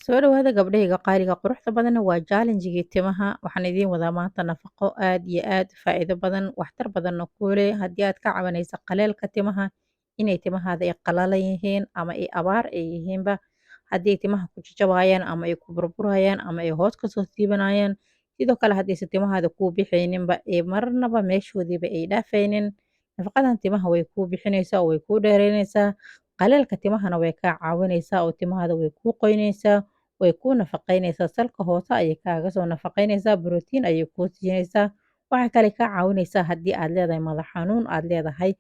Soo dhawaada gabdhahayga qaaliga quruxda badan. Waa challenge-gii timaha. Waxaan idiin wadaa maanta nafaqo aad iyo aad u faa'iido badan, waxtar badanna kuu leh. Haddii aad ka cabanayso qaleelka timaha, inay timahaada ay qalalan yihiin ama ay abaar ay yihiinba, haddii ay timaha ku jajabayaan ama ay ku burburayaan ama ay hoos kasoo siibanayaan, sidoo kale haddaysan timahaada kuu bixayninba, ee marnaba meeshoodiiba ay dhaafaynin, nafaqadan timaha way kuu bixinaysaa oo way kuu dheereynaysaa. Qaleelka timahana way kaa caawinaysaa oo timahaada way kuu qoynaysaa, way kuu nafaqeynaysaa. Salka hoose ayay kaaga soo nafaqeynaysaa, borotiin ayay kuu siinaysaa. Waxay kale kaa caawinaysaa haddii aad leedahay madax xanuun aad leedahay,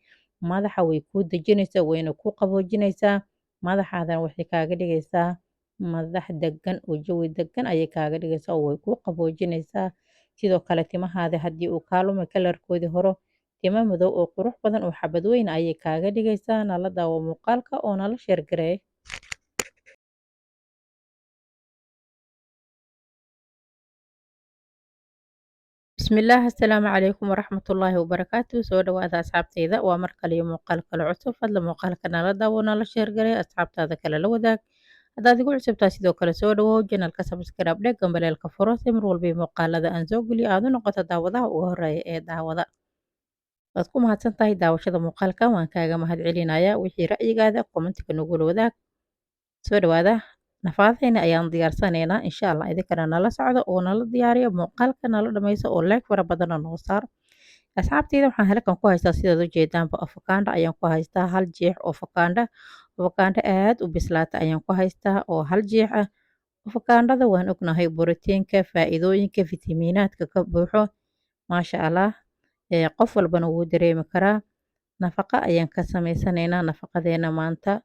madaxa way kuu dejinaysaa, wayna kuu qaboojinaysaa. Madaxaadana waxay kaaga dhigaysaa madax degan oo jawi degan ayay kaaga dhigaysaa oo way kuu qaboojinaysaa. Sidoo kale timahaada haddii uu kaa lumay kalarkoodii horo, timo madow oo qurux badan oo xabad weyn ayay kaaga dhigaysaa. Nala daawo muuqaalka oo nala share gareey. Bismillaah, assalaamu calaykum waraxmatullaahi wabarakaatu. Soo dhawaada asxaabtayda, waa mar kale iyo muuqaal kale cusub. Fadla muuqaalka nala daawo, nala share gareey, asxaabtaada kale la wadaag. Haddaad igu cusubtahay, sidoo kale soo dhawow. Channelka subscribe dheh, gambaleelka furo, si mar walba iyo muuqaalada aan soo geliyo aad u noqoto daawadaha ugu horeeya ee daawada. Waad ku mahadsan tahay daawashada muuqaalkan, waan kaaga mahad celinayaa. Wixii ra'yigaada commentiga nagula wadaag. Soo dhawaada, nafaqadayna ayaan diyaarsanaynaa insha Allah. Idinkana nala socdo oo nala diyaariyo muuqaalka, nala dhammayso oo like fara badanna noo saar. Asxaabteyda, waxaan halkan ku haystaa, sidaad u jeedaanba, avocado ayaan ku haystaa, hal jeex oo avocado, avocado aad u bislaata ayaan ku haystaa oo hal jeex ah. Avocadada waan ognahay borotiinka, faa'iidooyinka, fitamiinaadka ka buuxo, maasha Allah, ee qof walbana wuu dareemi karaa. Nafaqa ayaan ka samaysanaynaa. Nafaqadeena maanta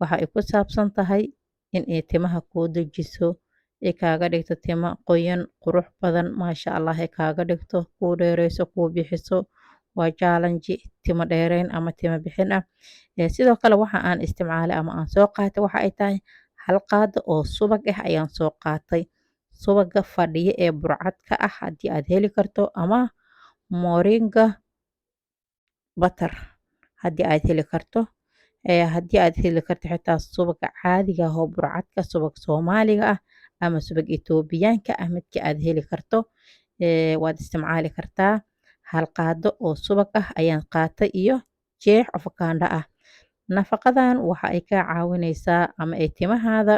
waxa ay ku saabsan tahay in ay timaha kuu dejiso, ay kaaga dhigto tima qoyan, qurux badan, maasha Allah, ay kaaga dhigto, kuu dheereyso, kuu bixiso. Waa challenge timo dheereyn ama timo bixin ah. Sidoo kale waxa aan isticmaalay ama aan soo qaatay waxa ay tahay hal qaado oo subag ah ayaan soo qaatay. Subaga fadhiya ee burcadka ah haddii aad heli karto, ama moringa butter haddii aad heli karto, haddii aad heli karto xitaa subaga caadiga ah oo burcadka, subag Soomaaliga ah ama subag Itoobiyaanka ah, midka aad heli karto waad isticmaali kartaa. Hal qaado oo subag ah ayaan qaatay iyo jeex avocado ah. Nafaqadan waxa ay kaa caawinaysaa ama ay timahaada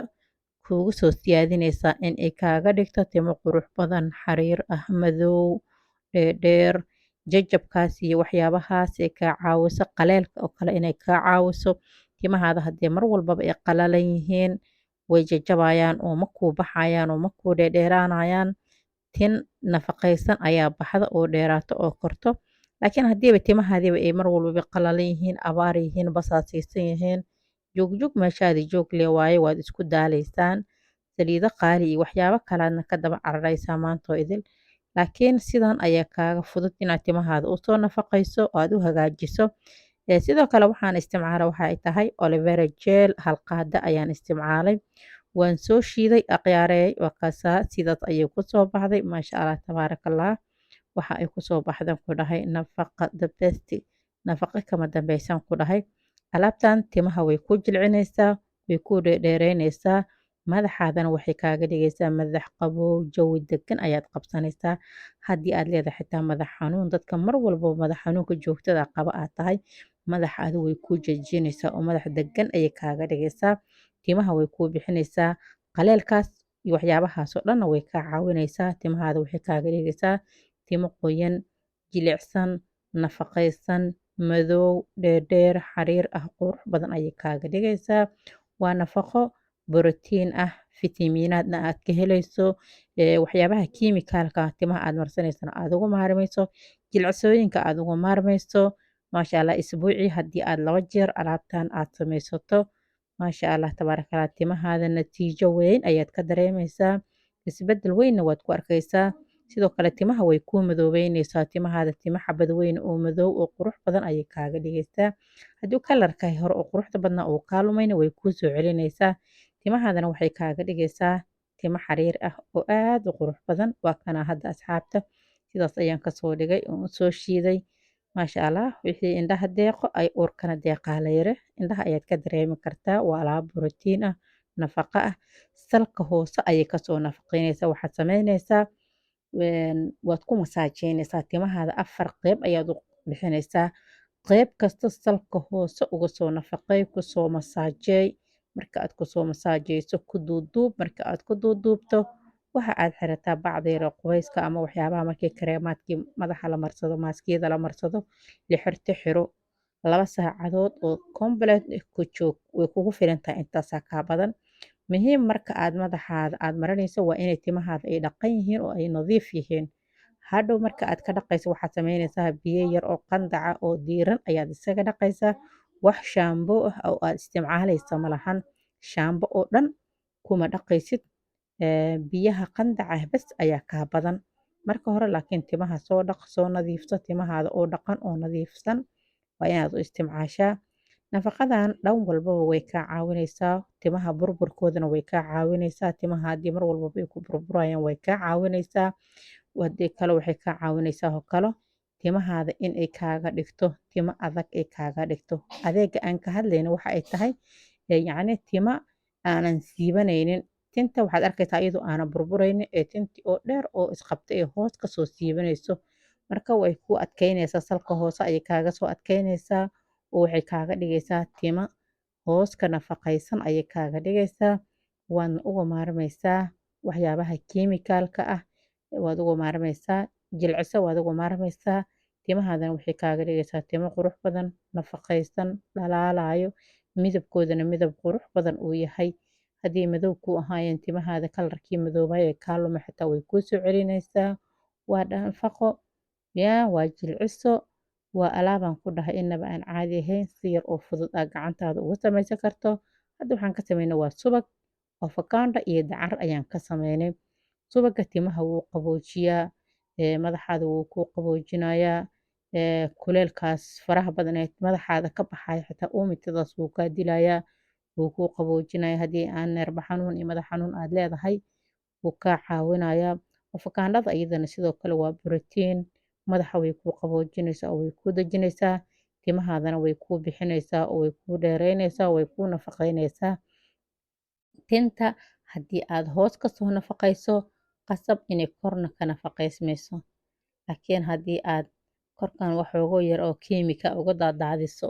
kuugu soo siyaadinaysaa in ay kaaga dhigto timo qurux badan, xariir ah, madow, dheerdheer. Jajabkaas iyo waxyaabahaas ay kaa caawiso, qaleelka oo kale inay kaa caawiso. Timahaada haddii mar walbaba ay qalalan yihiin, way jajabayaan oo ma kuu baxayaan oo ma kuu dheerdheeraanayaan. Tin nafaqaysan ayaa baxda oo dheeraato oo korto, laakiin haddiiba timahaadiiba ay mar walbaba qalalan yihiin, abaar yihiin, basaasaysan yihiin, joog meeshaadi joog le waaye, waad isku daalaysaan, saliido qaali iyo waxyaabo kalaadna ka daba cararaysaa maanta oo idil. Laakiin sidan ayaa kaaga fudud inaad timahaada usoo nafaqayso oo aad u hagaajiso. Sidoo kale waxaan isticmaalay waxa ay tahay aloe vera gel, hal qaado ayaan isticmaalay, waan soo shiiday aqyaareey. Waa kaasaa, sidaas ayay kusoo baxday, maasha Allah tabaarakallah. Waxa ay kusoo baxdan ku dhahay nafaqa the best, nafaqa kama dambeysaan ku dhahay. Alaabtan timaha way ku jilcinaysaa, way ku dheerdheereynaysaa, madaxaadana waxay kaaga dhigaysaa madax qabow, jawi degan ayaad qabsanaysaa. Haddii aad leedahay xitaa madax xanuun, dadka mar walba madax xanuunka joogtada qaba aad tahay, madaxaada way kuu jejinaysaa oo madax degan ayay kaaga dhigaysaa. Timaha way kuu bixinaysaa, qaleelkaas iyo waxyaabahaas oo dhanna way kaa caawinaysaa. Timahaada waxay kaaga dhigaysaa timo qoyan, jilicsan, nafaqaysan, madow, dheerdheer, xariir ah, qurux badan ayay kaaga dhigaysaa. Waa nafaqo borotiin ah, fitamiinaadna aad ka helayso, waxyaabaha kiimikaalka timaha aad marsanaysana aad uga maarmayso, jilicsooyinka aad uga maarmayso, maasha Allah. Isbuucii haddii aad 2 jeer alaabtan aad samaysato, maasha Allah tabaarakallah, timahaada natiijo weyn ayaad ka dareemaysaa, isbedel weynna waad ku arkaysaa. Sidoo kale timaha way kuu madoobeynaysaa. Timahaada timo xabad weyn oo madow oo qurux badan ayay kaaga dhigaysaa. Haddii kalarka hore oo quruxda badnaa uu kaa lumayna, way kuu soo celinaysaa. Timahaadana waxay kaaga dhigaysaa timo xariir ah oo aad u qurux badan. Waa kana hadda asxaabta, sidaas ayaan kasoo dhigay oo soo shiiday, maasha Allah. Wixii indhaha deeqo ay uurkana deeqaa la yiri, indhaha ayaad ka dareemi kartaa. Waa alaab borotiin ah. Nafaqa ah salka hoose ayay kasoo nafaqeynaysaa. Waxaad sameynaysaa, waad ku masaajeynaysaa timahaada. Afar qeyb ayaad u bixinaysaa, qeyb kasta salka hoose uga soo nafaqeey, kusoo masaajeey. Marka aad kusoo masaajeyso, ku duuduub. Marka aad ku duuduubto, waxa aad xirataa bacda yar oo qubayska ama waxyaabaha markii kareemaadkii madaxa la marsado, maaskiyada la marsado la xirto. Xiro 2 saacadood oo complete ku joog, way kugu filan tahay, intaasaa kaa badan. Muhiim, marka aad madaxaada aad marinayso waa inay timahaada ay dhaqan yihiin oo ay nadiif yihiin. Hadhow marka aad ka dhaqayso, waxaad sameynaysaa biyo yar oo qandaca oo diiran ayaad isaga dhaqaysaa. Wax shaamboo ah oo aad isticmaalayso ma lahan, shaambo oo dhan kuma dhaqaysid, biyaha qandaca ah bas ayaa kaa badan. Marka hore laakiin timaha soo dhaq, soo nadiifso. Timahaada oo dhaqan oo nadiifsan waa inaad u isticmaashaa. Nafaqadan dhan walbaba way kaa caawinaysaa. Timaha burburkoodana way kaa caawinaysaa. Timaha haddii mar walbaba ay ku burburayaan, way kaa caawinaysaa. Hadii kale waxay kaa caawinaysaa oo kale timahaada in ay kaaga dhigto timo adag ay kaaga dhigto. Adeega aan ka hadlayno waxa ay tahay, yacni tima aanan siibanaynin. Tinta waxaad arkaysaa iyadoo aanan burburaynin ee tinti oo dheer oo isqabtay ee hoos kasoo siibanayso. Marka way ku adkeynaysaa, salka hoose ayay kaaga soo adkeynaysaa oo waxay kaaga dhigaysaa tima hoos ka nafaqaysan ayay kaaga dhigaysaa. Waadna uga maarmaysaa waxyaabaha kiimikaalka ah, waad uga maarmaysaa jilciso, waad uga maarmaysaa. Timahaadana waxay kaaga dhigaysaa timo qurux badan, nafaqaysan, dhalaalayo, midabkoodana midab qurux badan uu yahay. Haddii madow ku ahaayeen timahaada, colorkii madoobay ee kaa lumay xitaa way kuu soo celinaysaa. Waa nafaqo yaa, waa jilciso, waa alaabaan ku dhahay inaba aan caadi ahayn. Si yar oo fudud aad gacantaada uga samaysan karto. Hadda waxaan ka sameynay waa subag, avocado iyo dacar ayaan ka sameynay. Subaga timaha wuu qaboojiyaa, madaxaada wuu kuu qaboojinayaa, kuleelkaas faraha badan ee madaxaada ka baxaya xitaa uumitadaas wuu kaa dilayaa, wuu kuu qaboojinayaa. Haddii aan neerba xanuun iyo madax xanuun aad leedahay, wuu kaa caawinayaa. Avocadada iyadana sidoo kale waa borotiin. Madaxa way kuu qaboojinaysaa oo way kuu dejinaysaa, timahaadana way kuu bixinaysaa oo way kuu dheereynaysaa, way kuu nafaqeynaysaa. Tinta haddii aad hoos kasoo nafaqayso, qasab inay korna ka nafaqaysmayso. Laakiin haddii aad korkan waxoogo yar oo kiimika uga daadaadiso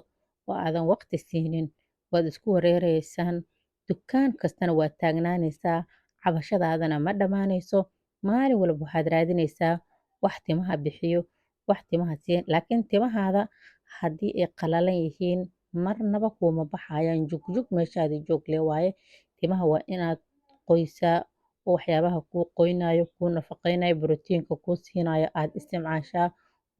oo aadan waqti siinin, waad isku wareereysaan. Dukaan kastana waad taagnaanaysaa, cabashadaadana ma dhammaanayso. Maalin walba waxaad raadinaysaa wax timaha bixiyo, wax timaha siiya. Laakiin timahaada haddii ay qalalan yihiin, marnaba kuuma baxayaan. Jugjug meeshaadii joog le waaye. Timaha waa inaad qoysaa oo waxyaabaha kuu qoynayo, kuu nafaqeynayo, borotiinka kuu siinayo aad isticmaashaa,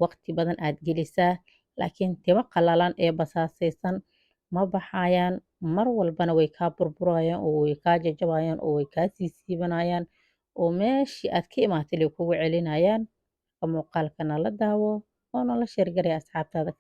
waqti badan aad gelisaa. Laakiin timo qalalan ee basaasaysan ma baxayaan, mar walbana way kaa burburayaan oo way kaa jajabayaan oo way kaa siisiibanayaan oo meeshii aad ka imaatay lay kugu celinayaan. Muuqaalka nala daawo oo nala share garee asxaabtaada.